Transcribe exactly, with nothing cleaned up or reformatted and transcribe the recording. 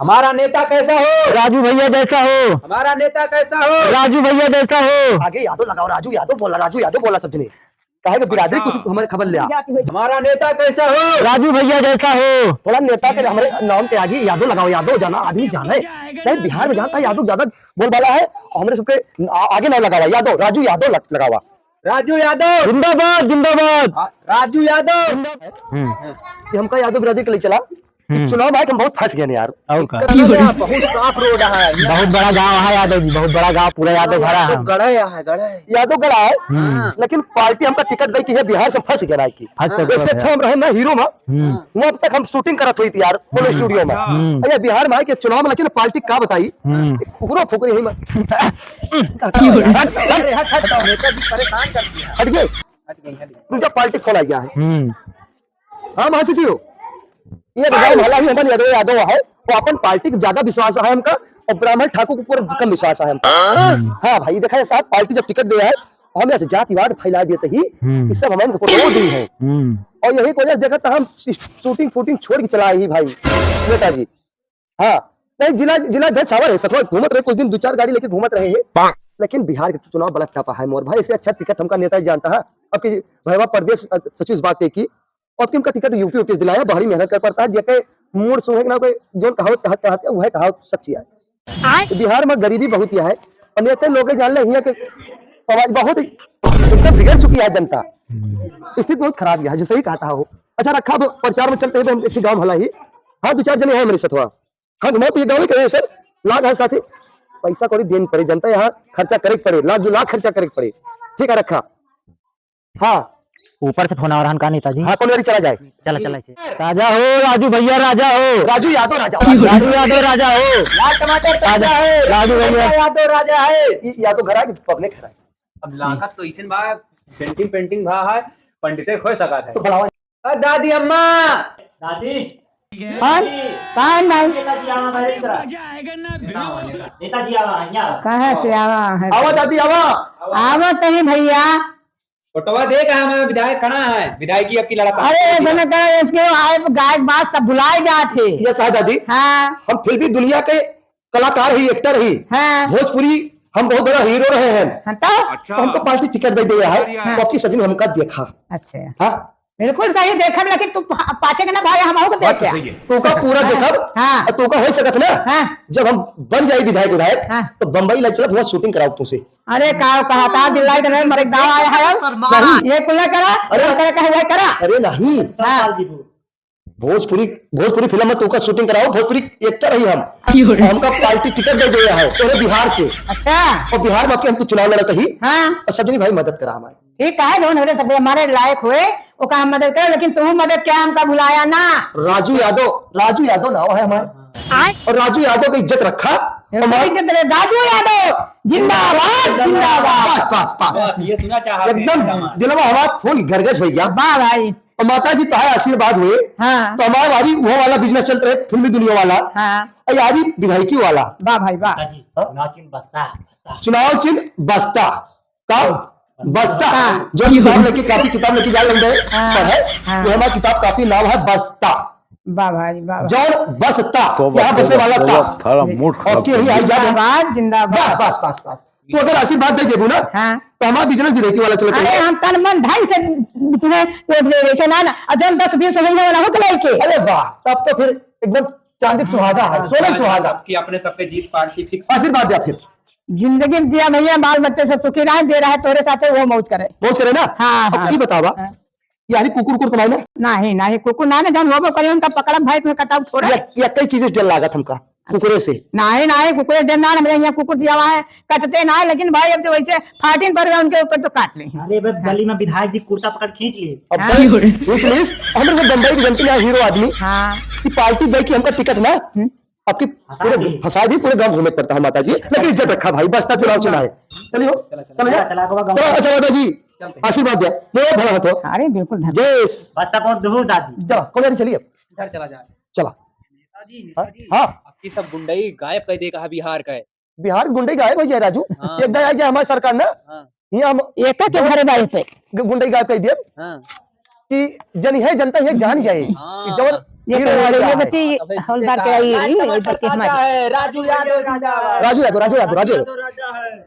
हमारा नेता कैसा हो? राजू भैया जैसा हो। हमारा नेता कैसा हो? राजू भैया जैसा हो। आगे यादव लगाओ, राजू यादव बोला, राजू यादव बोला सब जने। काहे के बिरादरी कुछ हमारे खबर ले आ। हमारा नेता कैसा हो? राजू भैया जैसा हो। थोड़ा नेता के हमारे नाम के आगे यादव लगाओ, यादव जाना आदमी जाने। नहीं, बिहार में जहाँ तक यादव ज्यादा बोलबाला है, हमरे सबके आ-, आगे नाम लगावा, यादव, राजू यादव लग-, लगावा। राजू यादव। जिंदाबाद, जिंदाबाद। आ, राजू यादव। जिंदाबाद। हम्म। ये हमका यादव बिरादरी के लिए चला। हम्म। चुनाव में आके हम बहुत फंस गए यार। और का? दिक्कत हो गया, बहुत साफ रोड है। बहुत बड़ा गांव है यादव जी, बहुत बड़ा गांव, पूरा यादव भरा है। गड़ा है, गड़ा है। यादव गड़ा है, हम्म। लेकिन पार्टी हमका टिकट दे की है, बिहार से फंस गया ना की। फंस गया। इससे अच्छा हम रहे ना हीरो में। हम्म। वहाँ तक हम शूटिंग करत हुई थी यार, पोलो हम्म। स्टूडियो में। हम्म। अरे बिहार में आए के चुनाव में, लेकिन पार्टी का बताई, हम्म। कुकुरो फुकरी ही में। अरे हट, हट, हट, नेताजी परेशान कर दिया। हट गए। हट गए, हट गए। उनका पार्टी फोन आ गया है। हम्म। हाँ, महासचिव, ये गाँव भला ही हमन यादव, यादव है, वो अपन पार्टी के ज्यादा विश्वास है हमका, और ब्राह्मण ठाकुर के ऊपर कम विश्वास है हमका। हम्म। हाँ भाई, देखा है साहब, पार्टी जब टिकट दे है, हम ऐसे जातिवाद फैला देते ही, हम्म। ये सब हमारे को दी है। हम्म। और यही वजह से देखा था हम शूटिंग फूटिंग छोड़ के चला आई ही भाई, नेताजी। हाँ, नहीं, जिला, जिला अध्यक्ष हमारे सथवा घूमत रहे, कुछ दिन दो चार गाड़ी लेके घूमत रहे हैं। लेकिन बिहार के चुनाव बड़ा टफ है मोर भाई, इससे अच्छा टिकट हमका नेता ही जानता है। अब की भैया प्रदेश सचिव इस बात कही की, अब की हमका टिकट यूपी, यूपी से दिलाया, बाहरी मेहनत कर पड़ता है, जेके मूड सुने के ना कोई जोन कहावत कहत, कहत है, वह कहावत सच्ची है। आय? तो बिहार में गरीबी बहुत ही है, और नेता लोग जान ले हिया के आवाज बहुत ही एकदम बिगड़ चुकी है जनता, स्थिति बहुत खराब है, जो सही कहता हो। अच्छा रखा, अब प्रचार में चलते हैं, हम एक गाँव भला ही, हाँ, दो चार जने हैं मेरे सथवा। हाँ, घुमाओ तो ये गाँव ही कहे सर, लाग है साथी, पैसा कौड़ी देन पड़े, जनता यहाँ खर्चा करे के पड़े, लाख दो लाख खर्चा करे के पड़े। ठीक है, रखा। हाँ। ऊपर से फोन आ रहा है का नेताजी? हाँ, कौन गाड़ी चला जाए? चला, चला इसे। राजा हो, राजू भैया राजा हो। राजू यादव राजा हो। राजू यादव राजा हो। लाल टमाटर राजा राजा है। राजू भैया। यादव राजा है। ये यादव घर आए कि पब्लिक घर आए? अब लागत तो इसन बा, पेंटिंग, पेंटिंग भा है, पंडिते खोए सकत है। तो बुलावा। अ, दादी अम्मा। दादी। कौन? कौन भाई? नेताजी आवा, बाहर इधर आ। नेताजी आवा, नेता-, नेताजी आवा, यहाँ आवा। कहाँ से आवा है? आवा दादी, आवा। आवा तो ही भैया। फोटोवा देख, हमारा विधायक खड़ा है, विधायकी आपकी लड़त है। अरे, ऐसा ना करो, इसके आए गायक बात सब भुलाए जात है। ये सहा दादी, हाँ। हम फिल्मी दुनिया के कलाकार ही, एक्टर ही, हाँ। भोजपुरी हम बहुत बड़ा हीरो रहे हैं। हाँ, तो? तो हमको पार्टी टिकट दे दिया है, हाँ। तो आपकी सजनी हमका देखा। अच्छा। हाँ। बिल्कुल सही देखब, लेकिन तू पा-, पाछे के ना भाई, हम आउके बात तो देखब। सही है। तू का पूरा हाँ। देखब, हाँ। और तू का हो सकत ना, हाँ। जब हम बन जाए विधायक, विधायक, हाँ। तो बम्बई ले चलब, वहाँ शूटिंग कराओ तुमसे। अरे, का कहा था, बिल्ला इधर मरे गाँव आया है, शर्मा। नहीं। ये कुल्ला करा, अरे, ये करा, कहे, वह करा। अरे, नहीं। हाँ। भोजपुरी, भोजपुरी फिल्म में तू का शूटिंग कराओ, भोजपुरी एक्टर ही हम। क्यों रे? हमका पार्टी टिकट दे दिया है, तोरे बिहार से। अच्छा। और बिहार में आपके हमको चुनाव लड़त ही। हाँ। और सजनी भाई मदद करा हमारे। ठीक है, जौन होले सब हमारे लायक होए, ओका हम मदद करें, लेकिन तू मदद क्या हमका भुलाया ना। राजू यादव, राजू यादव नाम है हमारे। आय? और राजू यादव की इज्जत रखा। बिल्कुल हमारे इज्जत रहे। राजू यादव जिंदाबाद, जिंदाबाद। बस, बस, बस। बस, ये सुना चाहते हैं एकदम जिंदाबाद। दिलवा हमारा फूल गरगज हो गया। वाह भाई। और माता जी तोहार आशीर्वाद हुए, हाँ। तो हमारा भारी वो वाला बिजनेस चलत रहे, फिल्मी दुनिया वाला, हाँ। और यारी विधायकी वाला। वाह भाई, वाह। माता जी, हाँ? चुनाव चिन्ह बस्ता, बस्ता। चुनाव चिन्ह बस्ता। का? बस्ता। हाँ। जो किताब लेके, कापी किताब लेके जा रहे हैं, हाँ। पढ़े, हाँ। वो हमारा किताब कापी नाम है बस्ता। वाह भाई, वाह भाई। जौन बस्ता, तोबा, यहाँ बसे तोबा, वाला तोबा, था। थारा मूड खराब और के कर ही दिया। आई जा। जिंदाबाद, जिंदाबाद। बस, बस, बस, बस। तू अगर आशीर्वाद दे देबू ना, हाँ। तो हमारा बिजनेस भी देखने वाला चलत अरे, रहे। हम तन मन धन से तुम्हें वोट दे देते ना, ना। और जब दस बीस महीने वाला हो तो लेके। अरे वाह, तब तो फिर एकदम चांदी पे सुहागा है, हाँ, सोने पे सुहागा। सबकी अपने सबके जीत पार्टी फिक्स। आशीर्वाद दे फिर। जिंदगी में जिया भैया, बाल बच्चे सब सुखी रहे, जे रहे तोरे साथे वो मौज करे। मौज करे ना? हाँ, अब हाँ। ये बतावा, हाँ। यानी कुकुर उकुर तो नहीं ना? नहीं, नहीं, कुकुर ना, ना, जौन होबो करे, उनका पकड़ब भाई, तुम्हें कटाऊ थोड़ा। या, या कई चीजें डर लागत हमका, कुकुरे से। नहीं, नहीं, कुकुरे डर ना, हमरे यहाँ कुकुर दिया हुआ है, कटते ना, लेकिन भाई, अब जो वैसे फाटिन पर गए, उनके ऊपर तो काट ले। अरे, बस गली में विधायक जी कुर्ता पकड़ खींच लिए। अब हाँ। भाई, खींच लीस, हमरे को बम्बई के जनते ना हीरो आदमी, हाँ। कि पार्टी दे कि हमका टिकट ना, हम्म। आपकी फंसा पूरे दी। फंसा दी, पूरे गांव घूमे पड़ता है माता जी, लेकिन इज्जत रखा भाई, बस्ता चुनाव चुनाव है। चलियो, चला, चला। चलो, चला, चला, बाबा, चलो, गाँव। अच्छा माता जी, चलते हैं। आशीर्वाद दिया, मेरा भला हाथ हो। अरे, बिल्कुल धर। जय। बस्ता बहुत दूर दादी। चला, कौन गाड़ी चलिए? घर चला जाए। चला। नेताजी, हाँ? नेताजी, हाँ। आपकी सब गुंडई गायब कर देगा बिहार का है। बिहार की गुंडई गायब हो जाए राजू। हाँ। एक दाई आ जाए हमारी सरकार ना, हाँ। ये हम एक के घरे बाई पे। गु-, गुंडई गायब कर दिए। हाँ। कि जन है जनता ये जान जाए हाँ। कि जवन ये वीर तो हमारा ये राजा है। बच्ची हवलदार के आई, ये बच्ची हमारी। राजू यादव जिंदाबाद। राजू यादव, राजू यादव, राजू यादव।